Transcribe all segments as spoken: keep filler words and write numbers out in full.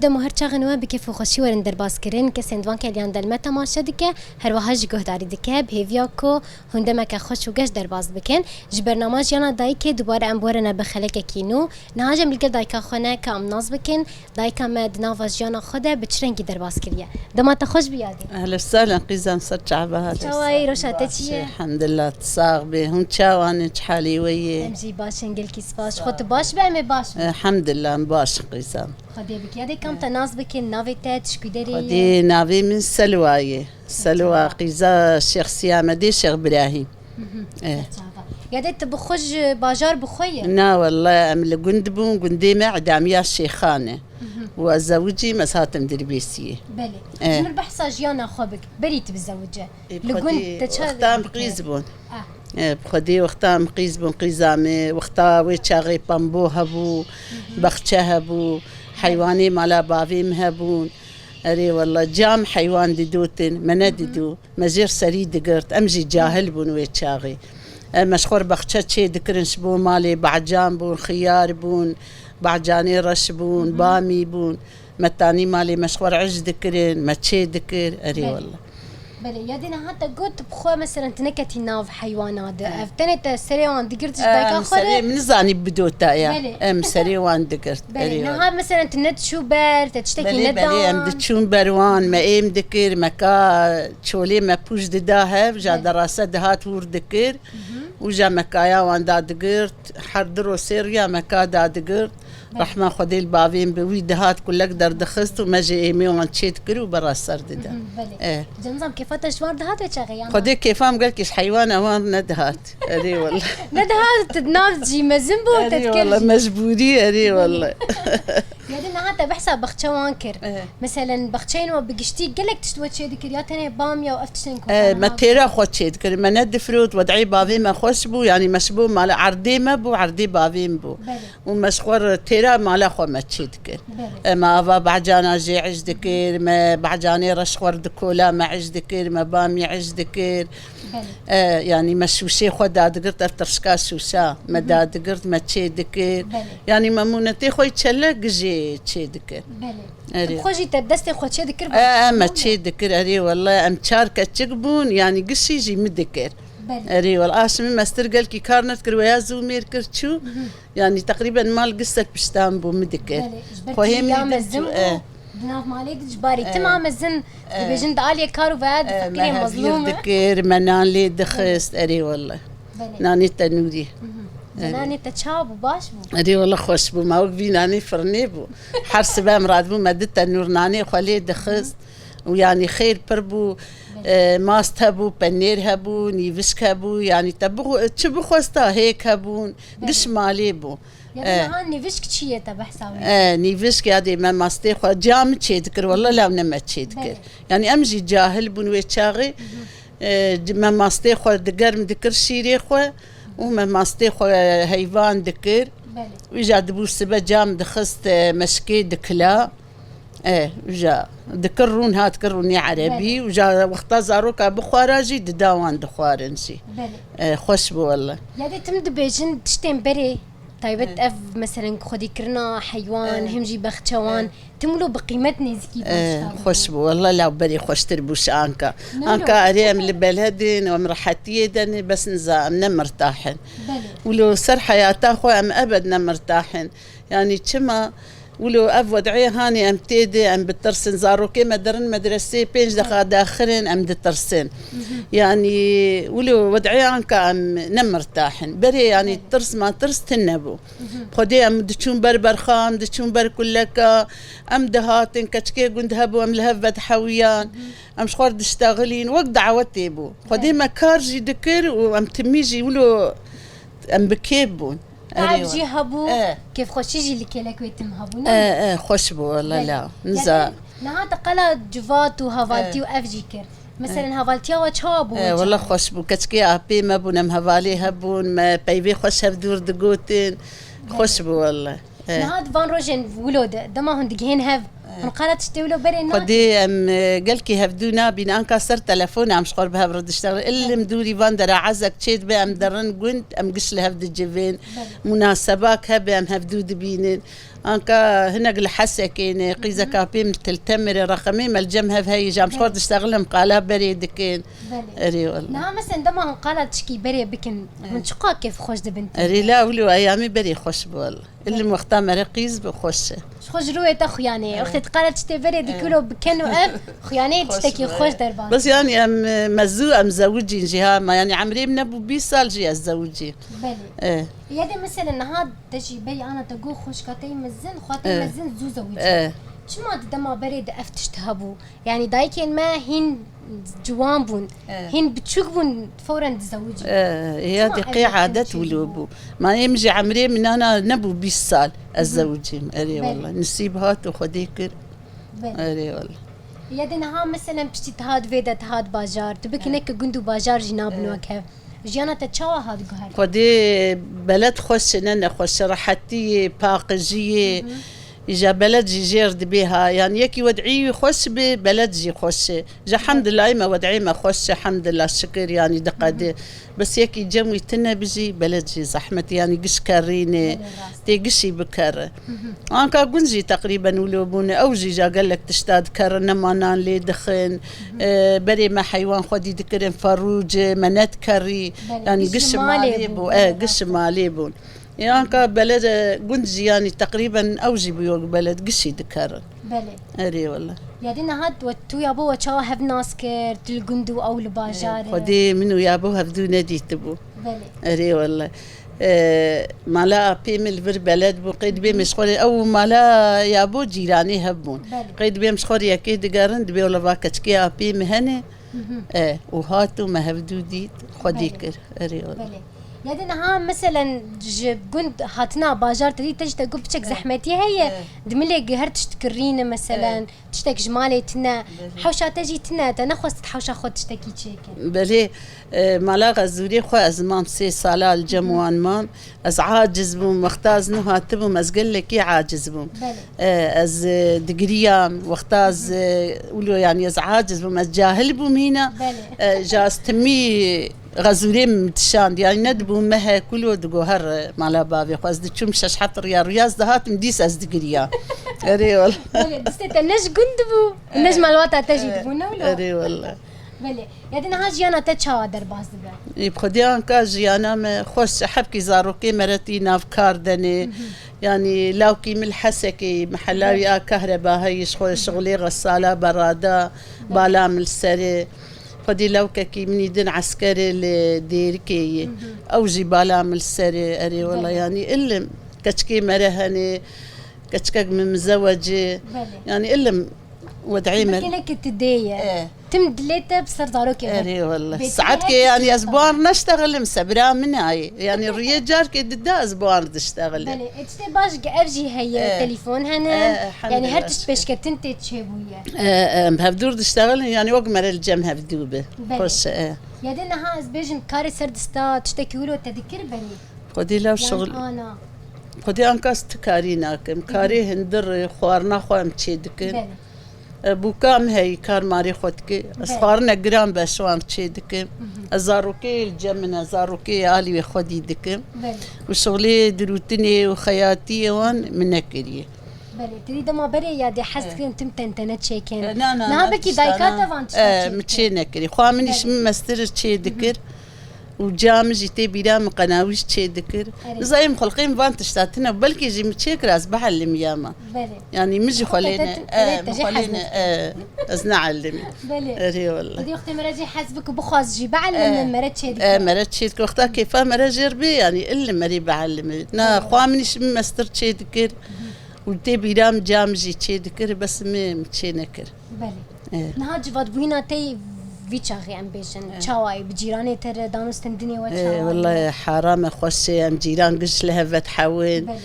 Dema her çaxên we bi kêf û xweşî werin derbas kirin, kesên di van keliyan de li me temaşe dike, her wiha jî guhdarî dike, bi hêviya ku hûn demeke xweş û geş derbas bikin. Ji bernama Jiyana Dayikê dubare em werine bi xelekekî nû. Niha jî em li gel dayika xwe ne ka em nas bikin, dayika me di nava jiyana xwe de bi çi rengî derbas kiriye. Dema te xweş bî Yadî. Ehlen sehlen qîzan ser çava hale. Çawa yî, roşa te çi ye? Elhamdulillah, tu sax bî. Hûn çawa ne, çi halê we ye? Em jî baş in, gelkî spas. Xwe tu baş be, em ê baş bin. Elhamdulillah, em baş in qîzan. Xwedê bike. Yadê kam te nas bikin, navê te, tu ji ku derê ye? Xwedê navê min Selwa ye. Selwa qîza Şêx Siyamedê, Şêx Birahîm. Mhm. Eh. Çava. Yadê tu bi xwe ji bajar bi xwe ye? Na wele, em li gund bûn, gundê me Edamiya Şêxan e. Mhm. Û ez zewicîm, ez hatim Dirbêsiyê. Belê. Eh. Ji min behsa jiyana xwe bik. Berî tu bizewice. Ê, Li gund xwedî te ça wexta em dikir? Qîz bûn. Ah. Ê, bi xwedî wexta em qîz bûn, qîza me, wexta wê çaxê pembo hebû, Mhm. baxçe hebû, heywanê mala bavê min hebûn. Erê wele, cam heywan didotin, me Mhm. nedido. Me jêr serî digirt, em jî cahil bûn wê çaxê. Em, me ji xwe re baxçe çê dikirin ji bo malê, bahcan bûn, xiyar bûn, bahcanê reş bûn, Mhm. bamî bûn. Me tanî malê me ji xwe re ij dikirin, me çê dikir, erê Belê. wele. Belê, ya dê niha te got bi xwe, meselen, tu neketî nav heywana de. Eh. Ev tenê te serê wan digirt ji Em dayika xwe serê re. Min nizanî bidota ya. Belê. Em serê wan digirt. Belê, Erê niha wele. Meselen tu ne diçû ber, te tiştekî Belê, nedan. Belê, em diçûn ber wan, me êm dikir, me ka çolê me pûj dida hev, ja Belê. Derase dihat hûr dikir. Mhm. Û ja me kaya wan da digirt, her du ro sê riya me ka da digirt. Belê. Rehma Xwedê li bavê min bi wî dihat kulek derdixist û me jî êmê wan çê dikir û bera ser dida. Mhm, belê. Eh. Canizam kêfa te ji wan dihat wê çaxê yan? Xwedê kêfa min gelkî ji heywana wan nedihat. Erê wele. Nedihat, tu nav cî mezin bû, te Erê dikir wele, jî. Mecbûrî, erê wele. Ya dê niha te behsa baxçe wan kir. Eh. Meselen, baxçeyên we bi giştî gelek tişt we çê dikir ya tenê bam ya ev tiştên ku Eh, hene me ha? Têra xwe çê dikir. Me nedifirot, wed'ê bavê me xweş bû, yanî me ji bo mala erdê me bû, erdê bavê min bû. Belê. Û me ji xwe re têra mala xwe me çê dikir. Belê. E, me ava bahcana jê ij dikir, me bahcanê reş xwe re dikola me ij dikir, me bamî ij dikir. Belê. E, yanî me şûşê xwe dadigirt, ev tirşka şûşa me Hı hı. dadigirt, me çê dikir. Belê. Yanî me mûnetê xwe yî çelek jê çê dikir. Belê. Erê. Tu xwe jî te destê xwe çê dikir E, e, me çê dikir, erê wele, em çar keçik bûn, yanî gişî jî min dikir. Belê. Erê wele, a ji min mestir gelkî kar nedikir, weya zû mêr kir çû. Hı hı. Yanî teqrîben mal giş ser piştan bû min dike. Belê, ji ber Xwehê tu ya min mezin diçû, bû, e. Di nav malê de ji barê E. Tim a mezin, E. dibêjin di aliyê kar û veya di E, feqîrê me hevgîr mezlûm e. Dikir, me nan lê dixist, Belê. Erê wele. Belê. Nanê tenûrî. Mhm. Erê. Nanê te çawa bû, baş bû? Erê wele xweş bû, ma wek vî nanê firnê bû. Her sibe em radibû me di tenûr nanê xwe lê dixist. Mhm. Û yanî xêr pir bû, Belê. E, mast hebû, penêr hebû, nîvişk hebû, yanî te bixwe-, çi bixwesta hêk hebûn, Belê. Giş malê bû. Ya E. Niha nîvişk çi ye te behsa wê? E, nîvişk ya dê me mastê xwe, ca min çê dikir, wele law ne me çê dikir. Belê. Yanî em jî cahil bûn wê çaxê, Hı hı. E, c-, me mastê xwe digerm dikir şîrê xwe û me mastê xwe heyvan dikir. Belê. Wî ja dibû sibe cam dixist, e, meşkê dikila. E, wî ja dikir rûn, hat kir rûnê erebî. Belê. Wî ja wexta zaroka bixwara jî dida wan dixwarin jî. Belê. E, xweş bû wele. Ya dê tim dibêjin tiştên berê, taybet E. ev meselen xwedîkirina heywan, E. hem jî baxçewan, E. tim wilo bi qîmet nêzîkî E, başka xweş bû. Wele law berê xweştir bû ji anka. Ne Anka wilo? Erê em li belhedin, em rehetiyê de ne, bes niza em ne mirtah in. Belê. Wilo ser heyata xwe em ebed ne mirtah in. Yanî çima? Wilo ev wed'ê hanê em tê de em bitirsin. Zarokê me derin medresê pênc deqa daxir in, em ditirsin. Mhm. Yanî wilo wed'ê anka em ne mirtah in. Berê yanî Belê. Tirs ma tirs tune bû. Mhm. Xwedê em diçûn ber berxa, em diçûn ber kuleka, em dihatin, keçikê gund hebû, em li hev vedihewiyan, Mhm. em ji xwe re diştexilîn, wek dawetê bû. Xwedê Belê. me kar jî dikir û em timî jî wilo em bi kêf bûn. Erê Teb jî wele. hebû, E. kêfxweşî jî li kêlek wê tim hebû, ne? E, e, xweş bû, wele Belê. la. Niza. Niha te qala civat û hevaltî E. û ev jî kir. Meselen, E. hevaltiya we çawa bû E, wê wele çaxê? Xweş bû. Keçikê apê me bûn, em hevalê hebûn, me peyvê xweş hev dûr digotin. Belê. Xweş bû, wele. E. Niha di van rojên wilo de, dema hûn digihên hev, Hûn qala tiştê wilo berê nakin. Xwedê em, e, gelkî hevdû nabîn, anka ser telefon em ji xwe re bi hev re diştexilin. Îlim dûrî van dera ezek çê dibe, em derin gund, em giş li hev dicivên. Belê. Munasebak hebe em hevdû dibînin. Anka hinek li Hesekê ne, qîzeka pê min Til Temirê, reqemê me li cem hev heye, ji em ji xwe re diştexilin, em qala berê dikin. Belê. Erê wele. Niha mesela dema hûn qala tişkî berê bikin, hûn çiqa kêfxweş dibin tê de? Erê la wilo eyamî berê xweş bû wele. Îlim wexta mere qîz bi xweş e. Ji xwe ji rûyê te xuyanê ye. Wextê tu qala tiştê berê dikî wilo bikin û ev xuyanê tiştekî xweş derbas. Bes yani em, e, me zû em zewicîn jî ha, ma yani emrê min nebû bîst sal jî ez zewicî. Belê. E. Ya de mesela niha te jî berî ana te got xwişka te yî mezin, xwa te yî mezin zû zewicî. E. Çima di dema berê de ev tişt hebû? Yani dayikên me hîn ciwan bûn, hîn biçûk bûn, fewren dizewicîn. E, ya de qê adet wilo bû. Ma em jî emrê min ana nebû bîst sal ez zewicîm. Erê wele. Nisîb hat û Xwedê kir. Belê. Erê wele. Ya de niha meselen piştî tu hat vê de, tu hat bajar, tu bikî neke gund û bajar jî nabin wek hev. Jiyana te çawa hat guherî? Xwedê beled xweş e, ne nexweş e, rehetiyê, paqijiyê. Îja beled jî jêr dibê ha. Yani yekî wed'î wî xweş bê, beled jî xweş e. Ji hemdilahê me wed'ê me xweş e, hemdilah şikir yani diqedê. Bes yekî cem wî tune bijî, beled jî zehmet e, yani giş kerrîne, tê gişî bikere. Anka gund jî teqrîben wilo bûne, ew jî ja gelek tişta dikere, nemanan lê dixin. E, berê me heywan xwedî dikirin, ferûc, me nedikerî. Belê, yani giş ji malê bû, e, giş ji malê bûn. Ê anka beled, e, gund jî yanî teqrîben ew jî bûyo beled gişî dikerin. Belê. Erê wele. Ya dê niha we tu ya bo we çawa hev nas kir, tu li gund û ew li bajar e? Xwedê min û ya bo hevdû nedîtibû. Belê. Erê wele. E, mala apê min li vir beled bû, qey dibê min ji xwe re ew mala ya bo cîranê hev bûn. Belê. Qey dibê min ji xwe re yekê digerin, dibê wele va keçikê apê min hene. E, û hat û me hevdû dît, xwedî kir. Erê wele. Belê. Ya de niha meselen ji gund hatina bajar te dî, te jî te got piçek zehmetî heye. Di milê gi her tişt kirîne meselen, tiştek ji malê tine. Hewşa te jî tine, te nexwest hewşa xwe tiştekî çêke. Belê, e, mala Xezûrê xwe ez mam sê sala li cem wan mam. Ez aciz bûm, wexta ez nû hatibûm, ez gelekî aciz bûm. Belê. E, ez, e, digiriyam, wexta ez, e, wilo, yanî ez aciz bûm, ez cahil bûm hîna. Belê. E, ja ez timî Xezûrê min dişand, yanî nedibû mehek wilo digo her, e, mala bavê xwe. Ez diçûm şeş heft riya, riya ez dihatim, dîs ez digiriyam. Erê wele. Belê, dîsê te ne ji gund dibû, ne ji malbata te jî dibû, ne wilo? Erê wele. Belê. Ya de niha jiyana te çawa derbas dibe? Ê, bi xwedê anka jiyana me xweş e, hevkî zarokê me re tî nav kar denê. Yanî lawkî min li Hesekê, mehela wî a kehreba heye, ji xwe şixulê xesala berada, bala min li serê. Xwedî lawkekî min î din eskerê li Dêrikê yê. Ew jî bala min li serê, erê wela, yanî ilim keçikê me re hene, keçikek min mizewecê. Belê. Yanî ilim Wed'ê me. Bikine ki tu dê ye. E. Tim dilê te bi ser zarokê ve. Erê wele. Saetkê yanî ez bi wan neştexilim, sebira min ayê. Yanî riyê carkê dide ez bi wan diştexilim. Belê, e, tiştê baş ki ev jî heye, telefon hene. E, elhamdulillah. Yanî her tişt pêşketin tê çêbûye. E, e, em hevdûr diştexilin, yanî wek mere li cem hevdû bi. Belê. Xweş e. Ya de niha ez bêjim karê ser dista tiştekî wilo te dikir berê? Xwedî law şixul. Yan ana. Xwedî anka ez ti karî nakim. Karê hindir, xwarina xwe em çê dikin. Belê. E, bûka em heyî kar marê xwe dike. Ez xwarine giran be şwan çê dikim. Ez zarokê li cem min e, zarokê alî wê xwedî dikim. Belê. Û şixulê dirûtinê û xeyatiyê wan min nekiriye. Belê. Te dî dema berê ya dê hez dikirin tim tentene çêkin. E, na, na, niha na, belkî dayika te van tişta çê dikir. Min çê nekirî. Xwa min îş min mestir çê dikir. Û ca min jî tê bîra min qenawîş çê dikir. Erê. Nizayê min xulqê min van tişta tine, belkî jî min çê kir ez bihelimiya me. Belê. Yanî min jî xwe lê ne, e, min xwe lê ne, e, ez neelimî. Belê. Erê wele. Dê wextê mere jî hez bik û bixwaz jî bielime, mere çê dikir. E, mere çê dikir. Wexta kêfa mere jêr bê, yanî ilim merî bielime. Na, xwa min îş min mestir çê dikir. Û tê bîra min ca min jî çê dikir, bes min, min çê nekir. Belê. E. Niha civakbûyîna te yî vî çaxê em bêjin, çawa ye? Bi cîranê te re dan û stendinê we çawa ye? E, wele haram e, xweş e, em cîran giş li hev vedihewin. Belê.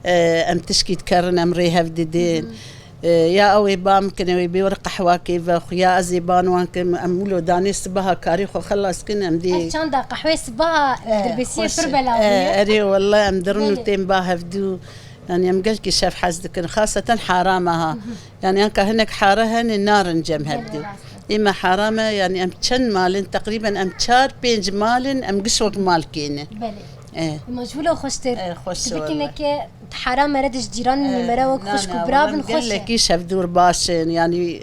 E, em tişkî dikerin, em rê hev didin. E, ya ew ê ba min kin, ew ê bê were qehwakê vexwe, ya ez ê ban wan kim, em wilo danê sibaha karê xwe xelas kin, em dê. Ez çanda qehwê sibaha dirbêsiyê pir belav bûye. E, erê wele, em dirin û tên ba hevdû. Yani em gelkî şev hez dikin, xaseten harama ha. Yani anka hinek hare hene narin cem hevdû. Ê me harame, yani em çend malin, teqrîben em çar pênc malin, em giş wek mal kêne. Belê. E. Ma ji wilo xweştir. E, xweş e, wele. Dibikine ke hara mere de ji cîranên me re wek xwişk û bira bin xweş e. Gelekî şevdûr baş in, yani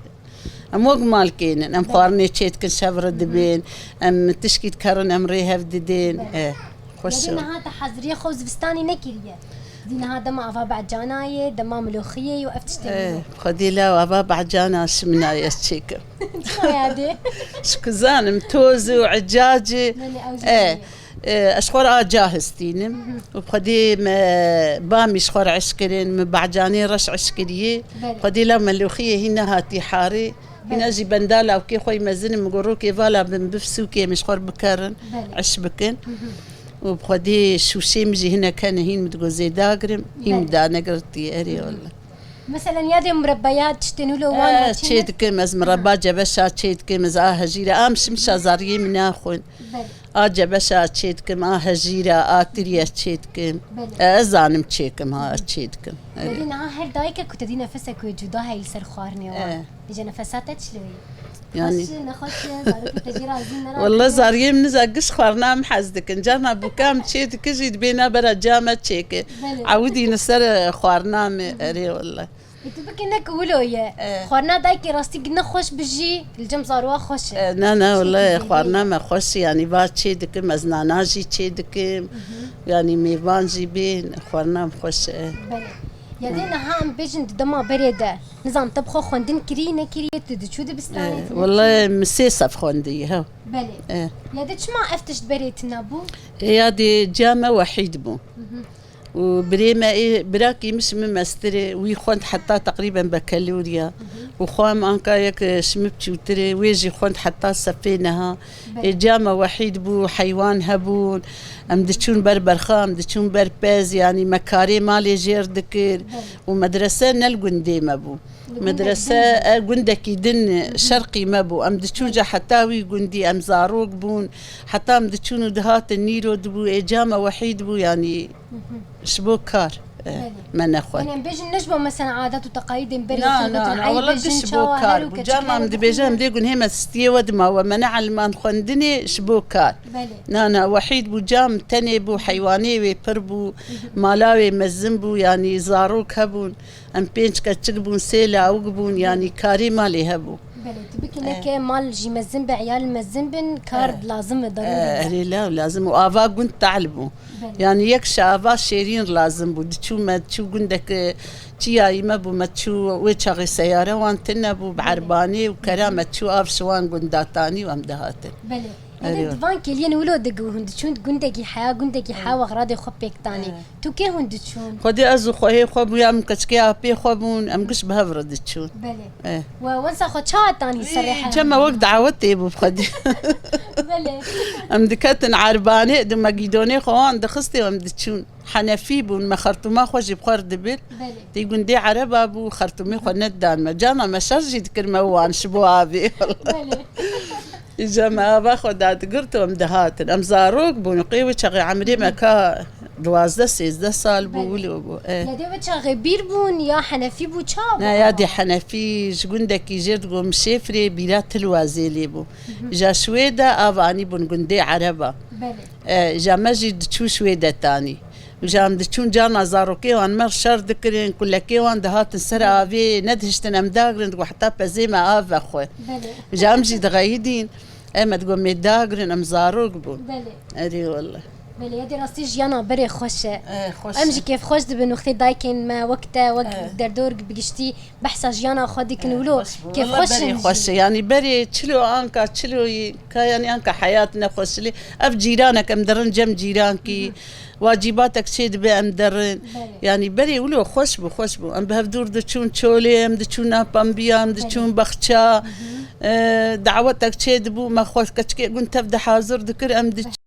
em wek mal kênin, em xwarinê çê dikin, şev re dibên, em tişkî dikerin, em rê hev didên. E, xweş e. Niha te heziriyê xwe û zivistanî nekiriye. Dî niha dema ava behcana ye, dema miloxiyê ye û ev tiştê. E, xwedî la ava behcana şiminaye ez çêkim. Çima yadê? Ji ku zanim toz û ecacî. E, e, ez xwe re a ca histînim. Û xwedî me bamî ji xwe re eş kirin, me behcanê reş eş kiriyê. Belê. Xwedî la me loxiyê hî nehatî harê. Hîna jî benda lawkê xwe yî mezin in, min got rokê vala bin bif sûkê min ji xwe re bikerin, eş bikin. Û bi xwedî şûşê min jî hinek hene hîn min digo zêda girim, hîn min danegirtiye, erê wele. Meselen yadê murebeya tiştên wilo wan çê dikim, ez mireba cebeşa çê dikim, ez a hejîra, a mişmişa zariyê min naxwin. Belê. A cebeşa çê dikim, a hejîra, a tiriye çê dikim. Belê. E, ez zanim çêkim ha, ez çê dikim. Erê. Belê, niha her dayike ku te dî nefesek wê cuda heye li ser xwarinê wan. E. Îca nefesa te çilo ye? Yani. Xweş e, nexweş e, zarokê te jê razî ne razî ne? Welle zariyê min niza giş xwarina min hez dikin. Carna bûka min çê dike jî dibê na bera ca me çêke. Belê. Ewidî li ser xwarina min, erê welle. Ê, tu bikî ne ku wilo ye. E. Xwarina dayikê rastî ne xweş bi jî, li cem zarowa xweş e. E, na, na, welle xwarina me xweş e, yanî va çê dikim, ez nana jî çê dikim. Yanî mêvan jî bên, xwarina min xweş e. Belê. Ya dê niha em bêjin di dema berê de, nizam te bi xwe xwendin kirî, nekiriye, tu diçû dibistanê, E, tu nekiriye? Welle min sê sef xwendiye, he. Belê. E. Ya dê çima ev tişt berê tune bû? E, ya dê ca me wehîd bû. Û birê me ê, birakî min ji min mestir e, wî xwend heta teqrîben bekeloriya. Û xwe em anka yek, e, ji min biçûtir e, wê jî xwend heta sefê niha. Belê. Ê, ca me wehîd bû, heywan hebûn, em diçûn ber berxa, em diçûn ber pez, yanî me karê malê jêr dikir. Belê. Û medrese ne li gundê me bû. Li gundek din bû. Medrese, e, gundekî din, şerqî me bû. Em diçûn ca heta wî gundî, em zarok bûn. Heta em diçûn û dihatin nîro dibû, ê, ca me wehîd bû, yanî Ji bo kar, e, Belê. Me nexwend. Yanî em bêjin ne ji bo mesela adet û teqayîdên berê Na, xwe na, gotin, na, eyb wele e, jin diş ji bo çawa kar her û bû. Carna em dibêje em dê gun hê me stiyê we dima we me neelman xwendinê ji bo kar. Belê. Na, na, wehîd bû, cam tenê bû, heywanê wê pir bû, mala wê mezin bû, yanî zarok hebûn. Em pênc keçik bûn, sê lawik bûn, yanî karê malê hebû. Belê, tu bikî neke mal jî mezin be, eyal mezin bin, kar lazim e, darûrî ye. Erê, la, lazim û ava gund tehl bû. Belê. Yanî yek şava şêrîn lazim bû. Diçû me, diçû gundek, e, çiyayî me bû, me diçû wê çaxê seyare wan tune bû, bi erbanê û kera me diçû av ji wan gunda tanî û em dihatin. Belê. Erê. Di van kêliyên wilo de ku hûn diçûn gundekî heya, gundekî heya we xradê xwe pêk danî. Tu kê hûn diçûn? Xwedî ez û xwehê xwe bû ya min keçikê apê xwe bûn, em giş bi hev re diçûn. Belê. E. We wensa xwe çawa tanî serê hev? Cem me wek dawetê bû xwedî. Belê. Em diketin erbanê, di me gîdonê xwe wan dixistê û em diçûn. Henefî bûn, me xertûma xwe jî bi xwe re dibir. Belê. Tê gundê ereba bû, xertûmê xwe nedidan me. Cana me şer jî dikir me wan ji bo avê. Belê. Îca me ava xwe dadigirt û em dihatin. Em zarok bûn, qê wê çaxê emrê me ka duwazdeh sêzdeh sal bû, Belê. Wilo bû. E. Ya dê wê çaxê bîr bûn, ya henefî bû, çawa bû? Ne, ya dê henefî ji gundekî jêr digo Mişêfirê bîra Tilwazê lê bû. Hı hı. Ja şwê de av anî bûn gundê ereba. Belê. E, ja me jî diçû şwê de tanî. Û ja em diçûn carna zarokê wan me şer dikirin, kulekê wan dihatin ser avê, nedihiştin em dagirin, digo heta pezê me av vexwe. Belê. Û ja em jî dixeyidîn, em me digo mê dagirin, em zarok bûn. Belê. Erê wele. Belê, ya dê rastî jiyana berê xweş e. E, xweş e. Em jî kêfxweş dibin wextê dayikên me wek te, wek derdor bi giştî behsa jiyana xwe dikin wilo. E, xweş bû. Wele kêfxweş berê in xweş e. Jî. Yanî berê çilo anka çiloyî ka yanî anka heyat ne xweş lê ev cîranek em derin cem cîrankî. Hı hı. Wacîbatek çê dibe em derin. Belê. Yanî berê wilo xweş bû, xweş bû. Em bi hev dûr diçûn çolê, em diçûn nav pembiya, em diçûn Belê. Baxça. Hı hı. E, dawetek çê dibû, me xwe keçikê gund tev de hazir dikir, em diçûn.